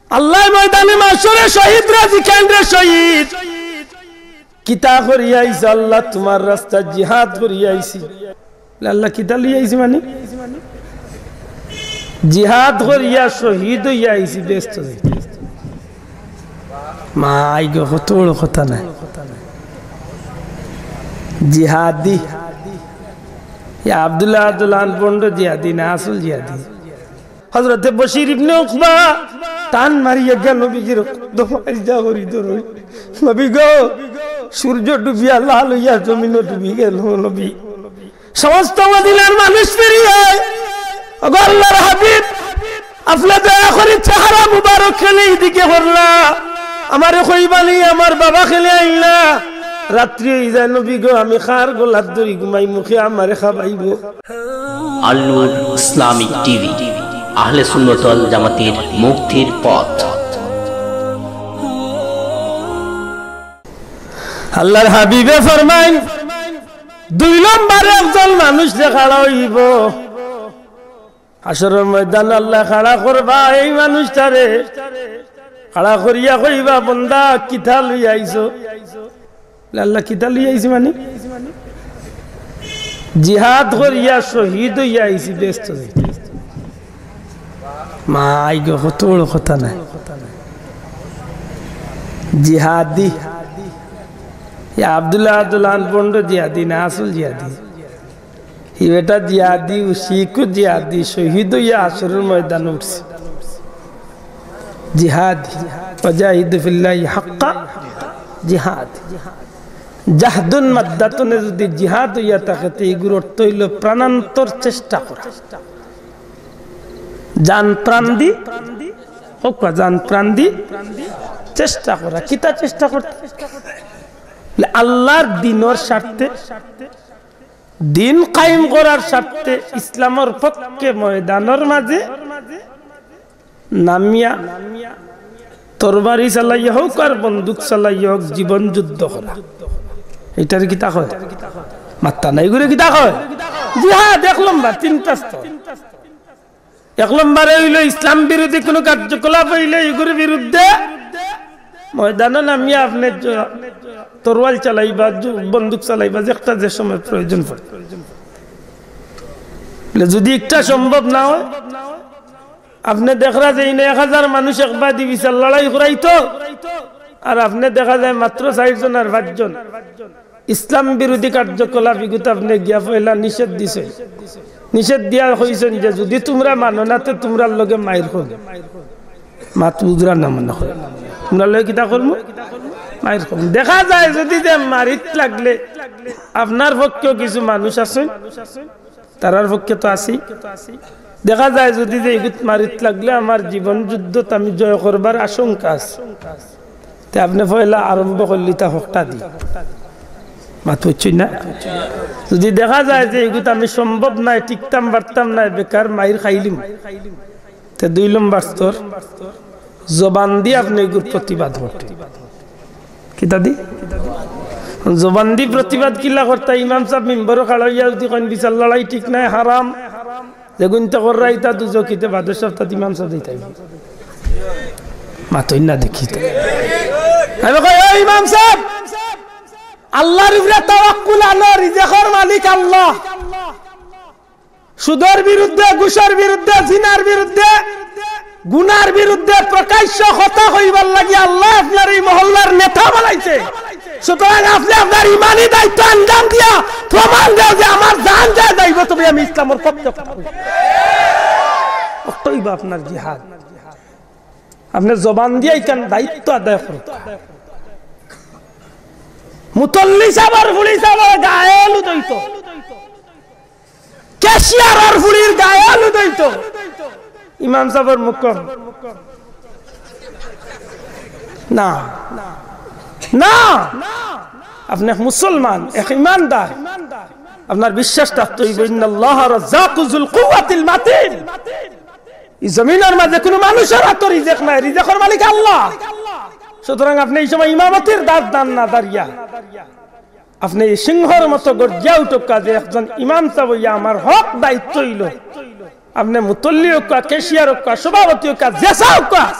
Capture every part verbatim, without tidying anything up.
আল্লায় ময়দানে মাশরে শহীদরে জিকাইন, রে শহীদ, কিতা করিয়া আইছো? আল্লাহ, তুমার রাস্তাত জিহাদ করিয়া আইছি। আল্লাহ, কিতা লইয়া আইছি মানে? জিহাদ করিয়া শহীদ অইয়া আইছি, বেহেস্তো যাইতাম। মাই গো, কত বড় কথা নায়। জিহাদি। ইয়া আব্দুল্লাহ আব্দুল্লাহ আন বন্ড জিহাদি না, আসল জিহাদি। হযরতে বশির ইবনে উকবা টান মারিয়া গিয়া নবীজির কদম আইজা করি ধরইন, "নবী গো, সূর্য ডুবিয়া লাল অইয়া জমিনও ডুবি গেল নবী।" সমস্ত মদিনার মানুষ ফিরিয়া, "ওগো আল্লাহর হাবিব, আপনে দয়া করি চেহারা মুবারক কেনে ইদিকে করলা? আমারে কইবা নি, আমার বাবা কেনে আইলা?" রাত্রি অই যায়, "নবী গো, আমি কার গলাত ধরি ঘুমাইমু, কে আমারে খাবাইবো?" আল নূর ইসলামিক টিভি, আহলে সুন্নত ওয়াল জামাতের মুক্তির পথ। আল্লাহর হাবিবে ফরমাইন, দুই নম্বরে একজন মানুষ যে খাড়া অইবো, হাশরর ময়দান আল্লায় খাড়া করবা এই মানুষটারে, খাড়া করিয়া কইবা, "বন্দা, কিতা লইয়া আইছো?" আল্লাহ, কিতা লইয়া আইছি মানে? "জিহাদ করিয়া শহীদ অইয়া আইছি, বেহেস্তো যাইতাম।" মাই গো, কত বড় কথা নায়। জিহাদি। ইয়া আব্দুল্লাহ আব্দুল্লাহ আন বন্ড জিহাদি না, আসল জিহাদি। ই বেটা জিহাদি, উসিকু জিহাদি, শহীদ অইয়া হাশরর ময়দান উঠছে। জিহাদি, ওয়াজাহিদু ফিল্লাহি হাক্কা জিহাদ। জাহদুন মাদ্দাতুনে যদি জিহাদ অইয়া থাকে, তে ইগুর অর্থ অইলো প্রাণান্তর চেষ্টা করা। জান প্রাণ দি, হক্কা জান প্রাণ দি চেষ্টা করা। কিতা চেষ্টা করতে? আল্লাহর দিনর স্বার্থে, দিন কায়েম করার স্বার্থে, ইসলামর পক্ষে ময়দানর মাঝে নামিয়া তরবারি চালাইয়া হউক আর বন্দুক চালাইয়া হউক, জীবন যুদ্ধ করা। ইটারে কিতা কয়? মাত্তা নাই, ইগুরে কিতা কয়? জিহাদ। এক লম্বর, তিনটা স্তর। এক লম্বরে অইলো ইসলাম বিরোধী কুনু কার্যকলাপ অইলে ইগুর বিরুদ্ধে ময়দানো নামিয়া আপনে জ-, তরোয়াল চালাইবা, জু-, বন্দুক চালাইবা, যে একটা যে সময় প্রয়োজন পড়ে। বলে, যদি একটা সম্ভব না অয়, আপনে দেখরা যে ইনো এক হাজার মানুষ একবাদি বিচার লড়াই করাইতো, আর আপনে দেখা যায় মাত্র চাইরজন আর পাঁচজন। ইসলাম বিরোধী কার্যকলাপ ইগুত আপনে গিয়া পয়লা নিষেধ দিছইন। নিষেধ দিয়া কইছইন যে, "যদি তুমরা মানো না, তে তুমরার লগে মাইর খাইমু।" মাত বুঝরা না মনে অয়। "তুমরার লগে কিতা করমু? মাইর খাইমু।" দেখা যায় যদি যে মারিত লাগলে আপনার পক্ষেও কিছু মানুষ আছইন, তারার পক্ষে তো আছি। দেখা যায় যদি যে ইগুত মারিত লাগলে আমার জীবন যুদ্ধত আমি জয় করবার আশঙ্কা আছে, তে আপনে পয়লা আরম্ভ করলিতা হকটা দি। মাত বুঝছইন না? যদি দেখা যায় যে ইগুত আমি সম্ভব নায়, টিকতাম পারতাম নায়, বেকার মাইর খাইলিমু, তে দুই লম্বর স্তর, জবান দি আপনে ইগুর প্রতিবাদ করতে। কিতা দি? জবান দি প্রতিবাদ কিলা করতা? ইমাম সাব মিম্বরো খাড়া অইয়া যদি কইন, "বিচার লড়াই ঠিক নায়, হারাম, যেগুইন্তে কররা ইতা দুজখি", তে বাদর সপ্তাত ইমাম সাব যাইতা অইবো। মাতইন না দেখি তো। আমি কই, "ও ইমাম সাব, আল্লাহর উপরে তাওয়াক্কুল আনো, রিজেকর মালিক আল্লাহ।" সুদর বিরুদ্ধে, ঘুষর বিরুদ্ধে, জিনার বিরুদ্ধে, গুনার বিরুদ্ধে প্রকাশ্য কথা কইবার লাগি আল্লায় আপনারে ই মহল্লার নেতা বানাইছে। সুতরাং আপনে আপনার ইমানি দায়িত্ব আঞ্জাম দিয়া প্রমাণ দেও যে আমার জান যায় যাইবো, তবে আমি ইসলামর পক্ষে কথা কইমু। অটাউ অইবো আপনার জিহাদ। আপনে জবান দিয়া ইখান দায়িত্ব আদায় করুক। মুতল্লি সাবর ফুড়ি সাবর গায়ে হলুদ অইতো। ক্যাশিয়ারর ফুড়ির গায়ে হলুদ অইতো। ইমাম সাবর মুখ কম। না, না, আপনে এক মুসলমান, এক ইমানদার। আপনার বিশ্বাস থাকতে অইবো, "ইন্নাল্লাহা রাজ্জাকু যুল কুওয়াতিল মাতিন।" ই জমিনর মাঝে কুনু মানুষর আতো রিজেক নাই, রিজেকর মালিক আল্লাহ। সুতরাং আপনে ই সময় ইমামতির দাঁত দান না দাঁড়িয়া, আপনে ই সিংহর মতো গর্জিয়া উঠউক্কা যে একজন ইমাম সাব অইয়া আমার হক দায়িত্ব অইলো, আপনে মুতল্লি অউক্কা, ক্যাশিয়ার অউক্কা, সভাপতি অউক্কা, যেছা অউক্কা,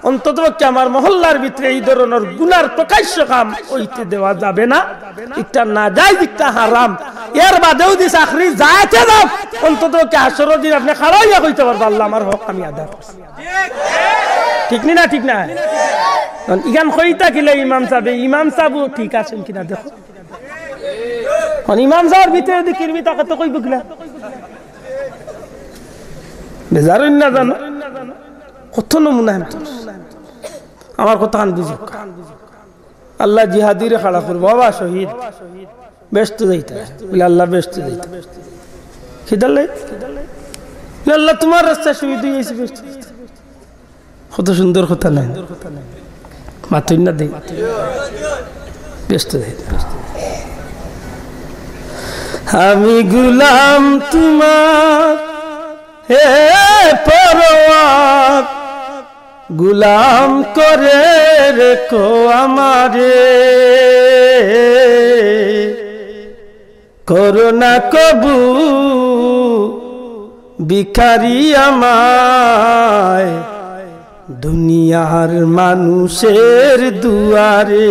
অন্তত পক্ষে আমার মহল্লার ভিতরে ই ধরনর গুনার প্রকাশ্য কাম অইতে দেওয়া যাবে না। ইটা নাজায়েজ, ইটা হারাম। এর বাদেও যদি চাকরি যাইতে যাও, অন্তত পক্ষে হাশরর দিন আপনে খাড়া অইয়া কইতা পারবা, "আল্লাহ, আমার হক আমি আদায় করছি।" ঠিক নি না? ঠিক না? অখন ইখান কইতা কিলা ইমাম সাবে, ইমাম সাবও ঠিক আছইন কিনা দেখো। অখন ইমাম সাবর ভিতরে যদি কিরমি থাকে তো কইবো কিলা? বেজার অইন না জানো? কত নমুনা হেন তো। আমার কথাখান বুঝো। আল্লায় জিহাদিরে খাড়া করবো, বাবা শহীদ, বেহেস্তো যাইতা। বলে, "আল্লাহ, বেহেস্তো যাইতা।" কিতার লাগি? বলে, "আল্লাহ, তুমার রাস্তায় শহীদ অইয়া আইছি, বেহেস্তো যাইতা।" কত সুন্দর কথা নায়? মাতইন না দেই। বেহেস্তো যাইতা। আমি গুলাম তুমার, হে পরওয়ার, গুলাম করে রেখো আমারে, করো না কবু ভিখারি আমায় দুনিয়ার মানুষের দুয়ারে।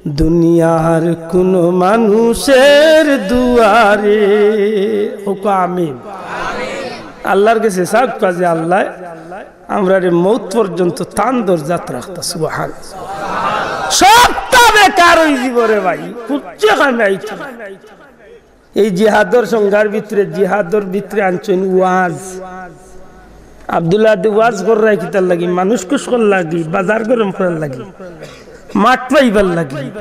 দুনিয়ার কুনু মানুষের দুয়ারে। কউক্কা আমিন। আল্লার গেছে চাউক্কা যে আল্লায় আমরারে মউত পর্যন্ত তান দরজাত রাখতা। সুবহান। সবটা বেকার অইযিবো রে ভাই, কুচ্ছু কামে আইতো না। এই জিহাদর সংজ্ঞার ভিতরে, জিহাদর ভিতরে আনছইন ওয়াজ। আব্দুল আহাদে ওয়াজ কররায় কিতার লাগি? মানুষ খুশ করার লাগি, বাজার গরম করার লাগি, মাত পাইবার লাগি।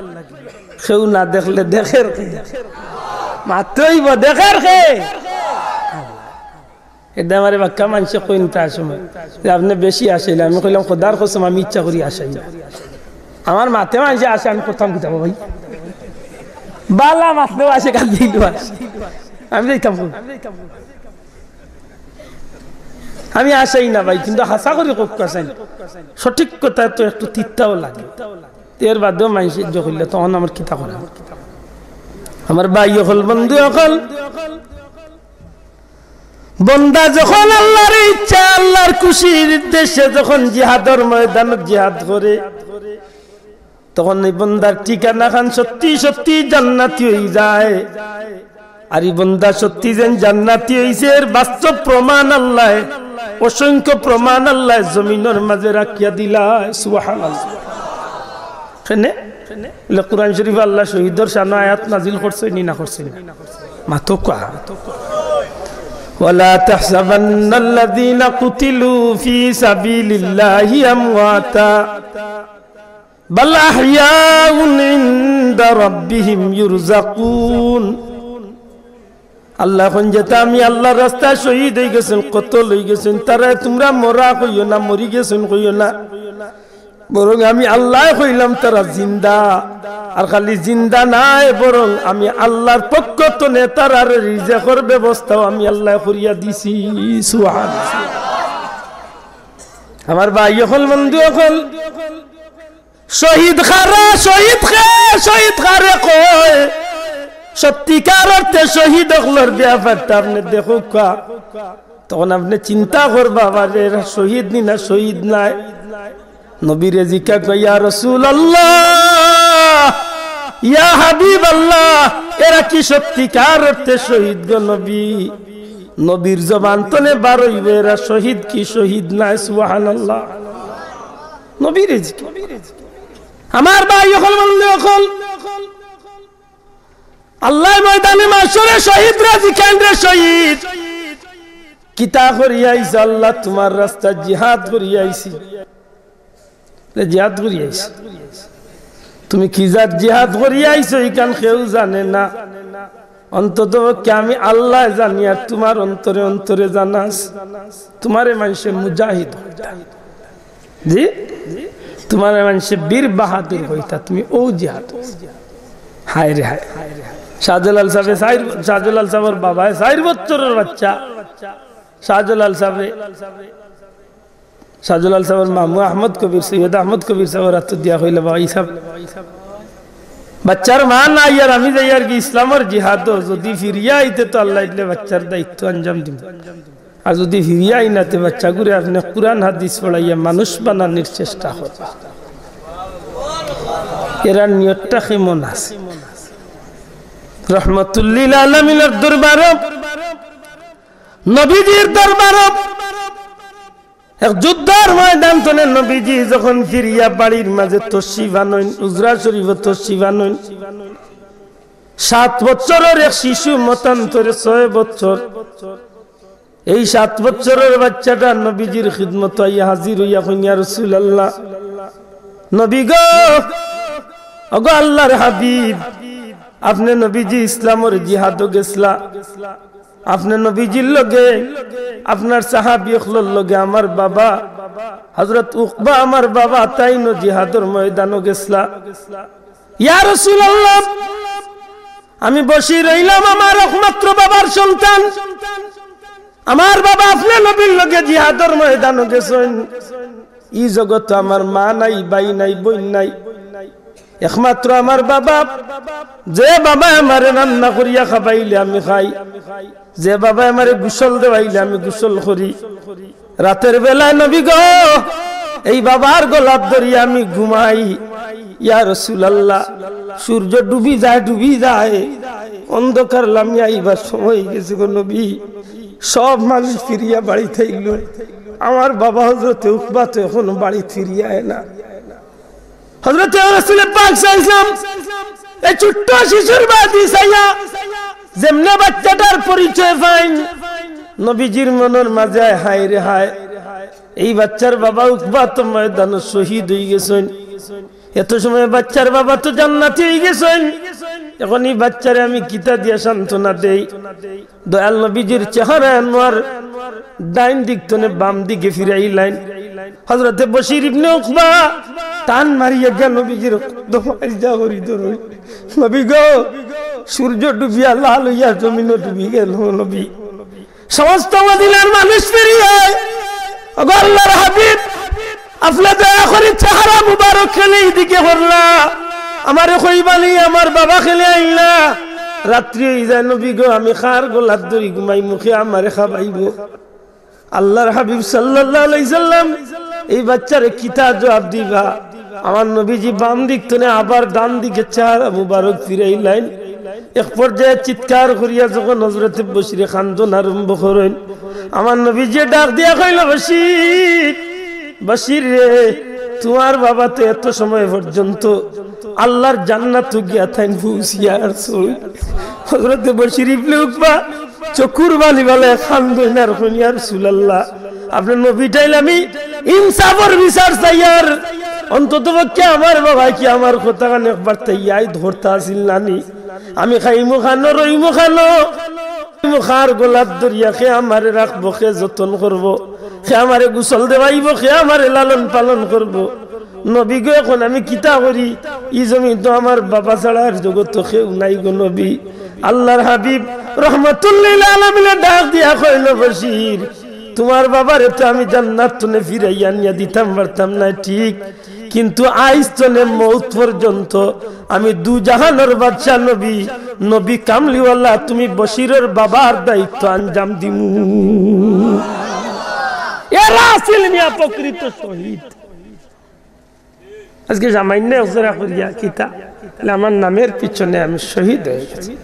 কেউ না দেখলে দেখের কে? মাততে অইবো, দেখের কে? এরদায় আমারে বাক্কা মানষে কইন তার সময় যে, "আপনে বেশি আশাইলা।" আমি কইলাম, "খোদার কসম, আমি ইচ্ছা করি আশাই না। আমার মাতে মানষে আশায়, আমি করতাম কিতা বা ভাই? বালা মাতলেও আশে, গালিলেও আশে। আমি যাইতাম কই?" আমি আশাই না ভাই, কিন্তু হাছা করি কউক্কা চাইন। সঠিক কথা তো একটু তিতাও লাগে। এর বাদেও মানষে ইজ্জত করলে তখন আমার কিতা করা? আমার ভাই অকল, বন্ধু অকল, বন্দা যখন আল্লার ইচ্ছা, আল্লার খুশির উদ্দেশ্যে যখন জিহাদর ময়দানো জিহাদ করে, তখন এই বন্দার ঠিকানাখান সত্যি সত্যি জান্নাতি অইযায়। আর ই বন্দা সত্যি যেন জান্নাতি অইছে, এর বাস্তব প্রমাণ আল্লায়, অসংখ্য প্রমাণ আল্লায় জমিনর মাঝে রাখিয়া দিলায়। সুবহানাল্লাহ। কেনে? বলে, কোরআন শরীফে আল্লায় শহীদর শানো আয়াত নাজিল করছইন নি না করছইন না? মাতউক্কা। ولا تحسبن الذين قتلوا في سبيل الله أمواتا بل أحياء عند ربهم يرزقون। আল্লায় কইন যেতা আমি আল্লার রাস্তায় শহীদ অইগেছইন, কতল অইগেছইন, তারারে তুমরা মরা কইও না, মরি গেছইন কইও না, বরং আমি আল্লায় কইলাম তারা জিন্দা। আর খালি জিন্দা নায়, বরং আমি আল্লার পক্ষ তনে তারার রিজেকর ব্যবস্থাও আমি আল্লায় করিয়া দিছি। সুবহানাল্লাহ। আমার ভাই অকল, বন্ধু অকল, শহীদ কারা, শহীদ কে, শহীদ কারে কয়? সত্যিকার অর্থে শহীদ অকলর ব্যাপারটা আপনে দেখউক্কা, তখন আপনে চিন্তা করবা, "বাবা রে, এরা শহীদ নি না শহীদ নায়?" নবীরে জিকাইন কয়, "ইয়া রাসূলুল্লাহ, ইয়া হাবিবাল্লাহ, এরা কি সত্যিকার অর্থে শহীদ গো নবী?" নবীর জবান তনে বার অইবো, "এরা শহীদ কি শহীদ নায়?" সুবহানাল্লাহ। নবীরে জিকাইন। আমার ভাই অকল, বন্ধু অকল, আল্লায় ময়দানে মাশরে শহীদরে জিকাইন, "রে শহীদ, কিতা করিয়া আইছো?" "আল্লাহ, তুমার রাস্তাত জিহাদ করিয়া আইছি।" "রে, জিহাদ করিয়া আইছো? তুমি কি জাত জিহাদ করিয়া আইছো, ইখান কেউ জানে না। অন্তত পক্ষে আমি আল্লায় জানি, আর তুমার অন্তরে অন্তরে জানা আছে। তুমারে মানষে মুজাহিদ কইতা।" জি? "তুমারে মানষে বীর বাহাদুর কইতা, তুমি অউ জিহাদ।" হায় রে হায়। শাহজালাল সাবে চাইর, শাহজালাল সাবর বাবায় চাইর বছরর বাচ্চা, শাহজালাল সাবে, শাহজালাল সাবর মামু আহমদ কবির, সৈয়দ আহমদ কবির সাবর আতো দিয়া কইলা, "বাবা, ই সাব, বাচ্চার মা নাই আর আমি যাইয়ার গি ইসলামর জিহাদো, যুদি ফিরিয়া আইতে তো আল্লায় দিলে বাচ্চার দায়িত্ব আঞ্জাম দিমু। আর যুদি ফিরিয়া আই না তে বাচ্চাগুরে আপনে কুরআন হাদিস পড়াইয়া মানুষ বানানির চেষ্টা করবা। এরার নিয়তটা কেমন আছে? রহমাতুল্লিল আলামিনর দরবারো, নবীজির দরবারো এক যুদ্ধর ময়দান তনে নবীজি যখন ফিরিয়া বাড়ির মাঝে তশরিফ আনইন, হুজরা শরীফো তশরিফ আনইন, সাত বছরর এক শিশু, মতান্তরে ছয় বছর, এই সাত বছরর বাচ্চাটা নবীজির খিদমতো আইয়া হাজির অইয়া কইন, "ইয়া রাসূলুল্লাহ, নবী গো, ওগো আল্লাহর হাবিব, আপনে নবীজি ইসলামর জিহাদো গেছলা, আপনে নবীজির লগে, আপনার সাহাবী অকলর লগে আমার বাবা, হযরত উকবা আমার বাবা, তাইনও জিহাদর ময়দানো গেছলা। ইয়া রাসূলুল্লাহ, আমি বশির অইলাম, আমার একমাত্র বাবার সন্তান, আমার বাবা আপনে নবীর লগে জিহাদর ময়দানো গেছইন। ই জগতো আমার মা নাই, ভাই নাই, বইন নাই, একমাত্র আমার বাবা। যে বাবায় আমারে রান্না করিয়া খাবাইলে আমি খাই, যে বাবায় আমারে গোসল দেওয়াইলে আমি গোসল করি। রাতের বেলায় নবী গো, এই বাবার গলাত ধরিয়া আমি ঘুমাই। ইয়া রাসূলুল্লাহ, সূর্য ডুবি যায়, ডুবি যায়, অন্ধকার লামিয়া আইবার সময় অইগেছে গো নবী। সব মানুষ ফিরিয়া বাড়িত আইলো, আমার বাবা হযরতে উকবা তো এখনো বাড়িত ফিরিয়া আয় না।" হযরতে রাসূলে পাক সাল্লাল্লাহু আলাইহি ওয়াসাল্লাম এই ছোট্ট শিশুর বাদি চাইয়া যেমনে বাচ্চাটার পরিচয় পাইন, নবীজির মনর মাঝে আয়, "হায় রে হায়, এই বাচ্চার বাবা উকবা তো ময়দানো শহীদ অইগেছইন।" এত সময় বাচ্চার বাবা তো জান্নাতি অইগেছইন, এখন ই বাচ্চারে আমি কিতা দিয়া সান্ত্বনা দেই? দয়াল নবীজির চেহারা আনোয়ার ডাইন দিক তনে বাম দিকে ফিরাইলাইন। হযরতে বশির ইবনে উকবা টান মারিয়া গিয়া নবীজির কদম আইজা করি ধরইন, "নবী গো, সূর্য ডুবিয়া লাল অইয়া জমিনও ডুবি গেল নবী।" সমস্ত মদিনার মানুষ ফিরিয়া আয়, "ওগো আল্লাহর হাবিব, আপনে দয়া করি চেহারা মুবারক কেনে ইদিকে করলা? আমারে কইবা নি, আমার বাবা কেনে আইলা?" রাত্রি অইযায়, "নবী গো, আমি কার গলাত ধরি ঘুমাইমু, কে আমারে খাবাইবো?" আল্লাহর হাবিব সাল্লাল্লাহু আলাইহি সাল্লাম এই বাচ্চারে কিতা জবাব দিবা? আমার নবীজি বাম দিক তনে আবার ডান দিকে চেহারা মুবারক ফিরাইলাইন। এক পর্যায়ে চিৎকার করিয়া যখন হযরতে বশিরে কান্দন আরম্ভ করইন, আমার নবীজি ডাক দিয়া কইল, "বশির, বশির রে, তুমার বাবা তো এত সময় পর্যন্ত আল্লাহর জান্নাতো গিয়া তাইন পৌঁছিয়া আরছইন।" হযরতে বশির ইবনে উকবা চকুর পানি ফালাইয়া কান্দইন আর কইন, "ইয়া রাসূলুল্লাহ, আপনার নবীটাইল আমি ইনসাফর বিচার চাইয়ার, অন্তত পক্ষে আমার বাবা কি আমার কথাখান একবার তাইয়াই ধরতা আছিল না নি? আমি খাইমু খানো, রইমু খানো, খাইমু খার গলাত ধরিয়া, কে আমারে রাখবো, কে যতন করবো, কে আমারে গোসল দেওয়াইবো, কে আমারে লালন পালন করবো? নবী গো, এখন আমি কিতা করি? ই জমিন তো আমার বাবা ছাড়া আর জগতো কেউ নাই গো নবী।" আল্লাহর হাবিব রহমাতুল্লিল আলামিনে ডাক দিয়া কইল, "বশির, তুমার বাবারে তো আমি জান্নাত তনে ফিরাইয়া আনিয়া দিতাম পারতাম না, ঠিক, কিন্তু আইজ তনে মউত পর্যন্ত আমি দু জাহানর বাদশা নবী, নবী কামলিওয়ালা, তুমি বশিরর বাবার দায়িত্ব আঞ্জাম দিমু।" এরা আছিল মিয়া প্রকৃত শহীদ। আজকে সামান্য একজরা করিয়া কিতা, তাহলে আমার নামের পিছনে আমি শহীদ হয়ে গেছি।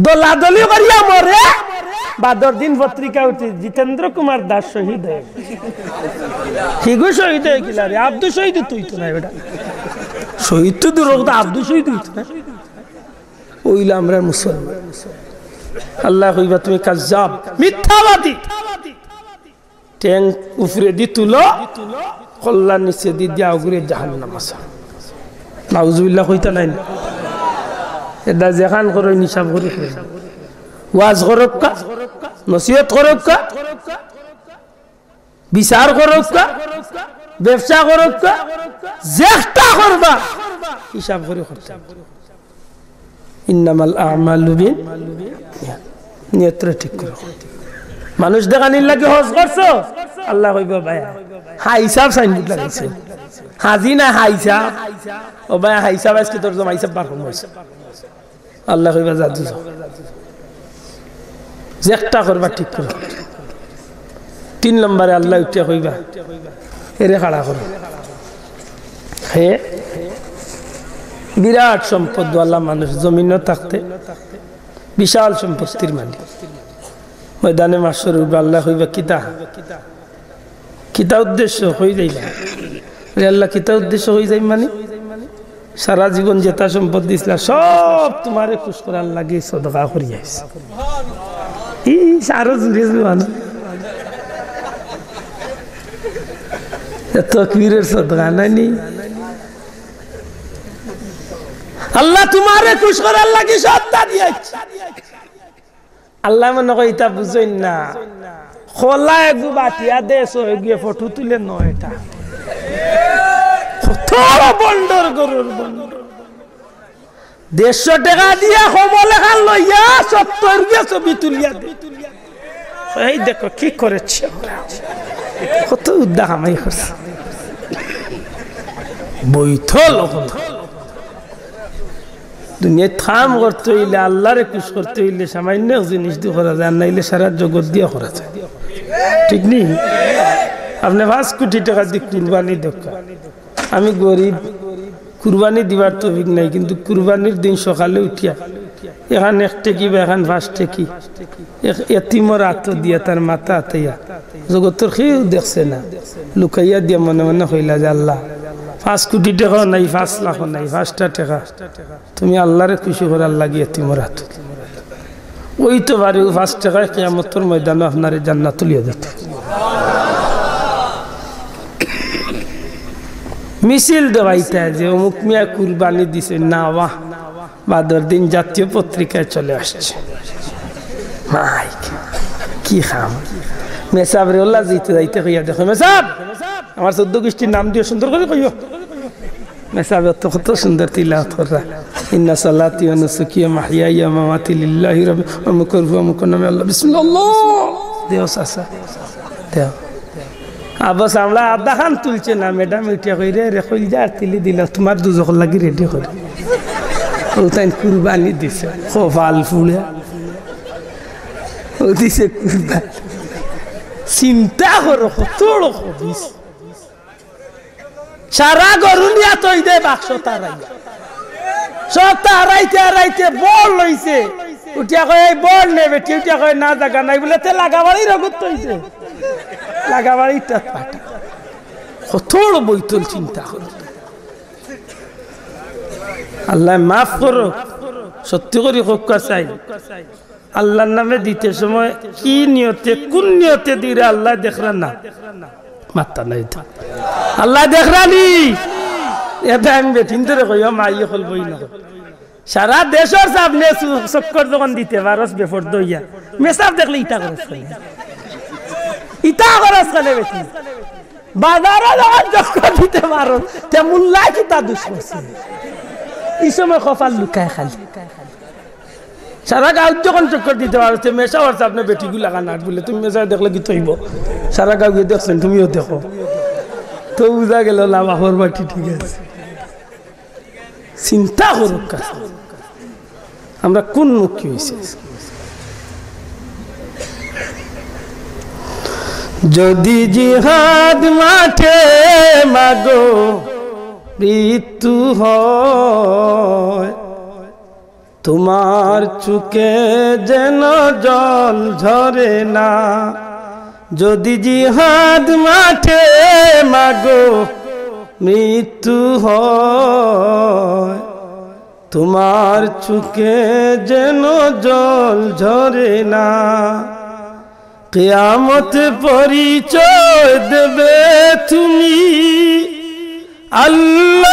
দলাদলি করিয়া মরে, বাদর দিন পত্রিকা উঠে, "জিতেন্দ্র কুমার দাস শহীদ হয়ে গেছে।" হিগু শহীদ হয়ে গেল রে, আব্দুল শহীদ তুই তো নাই বেটা। শহীদ তো দূর হোক, আব্দুল শহীদ তুই তো নাই। ওইলা আমরা মুসলমান। আল্লাহ কইবা, "তুমি কাজ্জাব, মিথ্যাবাদী।" ঠেং উপরেদি তুলো, কল্লা নিচেদি দিয়া অগুরে জাহান্নাম আছে। নাউজুবিল্লাহ কইতা নাই না? এটা যেখান করো হিসাব করি করো। ওয়াজ করউক্কা, নসিহত করউক্কা, বিচার করউক্কা, ব্যবসা করউক্কা, যেটা করবা হিসাব করি করতে হবে। ইন্নামাল আমালু বিন নিয়তরে ঠিক করো। মানুষ দেখানির লাগি হজ করছো, আল্লাহ কইবা, "ভাই, হ্যাঁ, হিসাব সাইনবোর্ড লাগাইছে।" হাজি না হাইসাব? ও ভাই, হাইসাব আইজকে তোর জমাইসাব বার কম অইছে। আল্লায় কইবা, "যা, যা, যা।" যেটা করবা ঠিক করো। তিন নম্বরে আল্লায় উঠিয়া কইবা, "এরে খাড়া করো।" হে বিরাট সম্পদওয়ালা মানুষ, জমিনো থাকতে বিশাল সম্পত্তির মালিক। ময়দানে মাহশর উঠবা, আল্লায় কইবা, "কিতা? কিতা উদ্দেশ্য? কই যাইবা?" "রে আল্লাহ, কিতা উদ্দেশ্য কই যাইম মানে? সারা জীবন যেটা সম্পদ দিছলা, সব তুমারে খুশ করার লাগি সদকা করি আইছি।" ই আরো জুরে জুরে মানে। এ তকবীরের সদকা নায় নি? "আল্লাহ, তুমারে খুশ করার লাগি সবটা দিয়াইছি।" আল্লায় মনে কয় ইতা বুঝইন না। খোলা এগু বাটিয়া দেশ হয়ে গিয়ে ফটো তুলে নয় এটা। কত বড় বন্ডর গরুর বন্ড। দেড়শো টেকা দিয়া কমল এখান লইয়া সত্তর গিয়া ছবি তুলিয়া দে। এই দেখো কি করেছি আমরা। কত উদ্দা কামাই করছে। বৈঠল অখন। দুনিয়াত কাম করতে অইলে, আল্লারে খুশ করতে অইলে সামান্য এক জিনিস দি করা যায়, আর নাইলে সারা জগৎ দিয়া করা যায়। ঠিক নি? আপনে পাঁচ কোটি টেকা দি কুরবানি দেউক্কা, আমি গরিব, কুরবানি দিবার তৌফিক নাই, কিন্তু কুরবানির দিন সকালে উঠিয়া এখান এক টেকি বা এখান পাঁচ টেকি এক এতিমর আতো দিয়া তার মাথা আতাইয়া, জগতর কেউ দেখছে না, লুকাইয়া দিয়া মনে মনে কইলা যে, "আল্লাহ, পাঁচ কোটি টেকাও নাই, পাঁচ লাখও নাই, পাঁচটা টেকা তুমি আল্লারে খুশি করার লাগি এতিমর আতো।" ওই তো বারে ও পাঁচ টেকায় কিয়ামতর ময়দানো আপনারে জান্নাত তুলিয়া দিত। মিছিল দেওয়াইতা যে অমুক মিয়া কুরবানি দিছে, না ওয়াহ, বাদর দিন জাতীয় পত্রিকায় চলে আসছে। মাইক, কি খাম? মেসাবরে ওলা যাইতে যাইতে কইয়া দেখো, "মেসাব, আমার চৌদ্দ গোষ্ঠীর নাম দিও, সুন্দর করি কইও।" মেসাবে তো কত সুন্দর তিলাওয়াত কররা, "ইন্না সালাতি ওয়া নুসুকি ওয়া মাহইয়ায়া ওয়া মামাতি লিল্লাহি রাব্বিল, অমুকর ফুয়া অমুকর নামে আল্লাহ, বিসমিল্লাহ, আল্লাহ।" দেও চাচা, দেও। আবু সামলা আধা খান তুলছে না, ম্যাডাম উঠিয়া কই, "রে, রে, কইল যা আর তিলি দিলা, তুমার দুজখর লাগি রেডি করি।" ও তাইন কুরবানি দিছে, কপাল ফুড়া। ও দিছে কুরবানি। চিন্তা করো, কত বড় খবিস। সারা গরু নিয়া থই দে বাক্স তারাইয়া। সব তারাইতে তারাইতে বড় লইছে। উঠিয়া কয়, "এই বড় নে বেটি।" উঠিয়া কয়, "না, জাগা নাই।" বুলে, "তে লাগাবাড়ির অগুত থই দে।" লাগাবাড়ির তাত পাটা। কত বড় বৈতল চিন্তা করো। আল্লায় মাফ করো। সত্যি করি কউক্কা চাই। আল্লার নামে দিতে সময় কি নিয়তে, কুন নিয়তে দিরা আল্লায় দেখরা না? মাত্তা নাই তো। আল্লায় দেখরা নি? এটা আমি বেটিন্তরে কইও, মাই অকল বই না। সারা দেশর সামনে চু-, চক্কর যখন দিতে পারস বেপর্দা অইয়া, মেসাব দেখলে ইতা করস কেনে? ইতা করস কেনে বেটি? বাজারো যখন চক্কর দিতে পারস, তে মুল্লায় কিতা দুষ করছে? ই সময় কপাল লুকায় খালি। সারা গাঁওত যখন চক্কর দিতে পারো, তে মেসাব আর আপনে বেটিগুলা কানার বুলে, তুমি মেসাব দেখলে কিতা অইবো? সারা গাঁওয়ে দেখছইন, তুমিও দেখো। তো বুঝা গেল না, বাপর বাটি ঠিক আছে। চিন্তা করউক্কা, আমরা কুন মুখী অইছি? যদি জিহাদ মাঠে মাগো মৃত্যু হয়, তোমার চুকে যেন জল ঝরে না। যদি জিহাদ মাঠে মাগো মৃত্যু হয়, তোমার চুকে যেন জল ঝরে না। কিয়ামত পরিচয় দেবে তুমি আল্লাহ,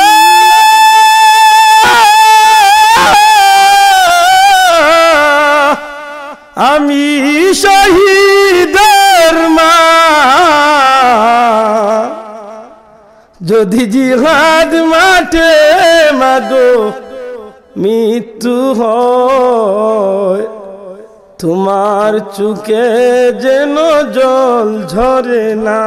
আমি শহীদের মা। যদি জিহাদ মাঠে মাগো মৃত্যু হয়, তোমার চুকে যেন জল ঝরে না।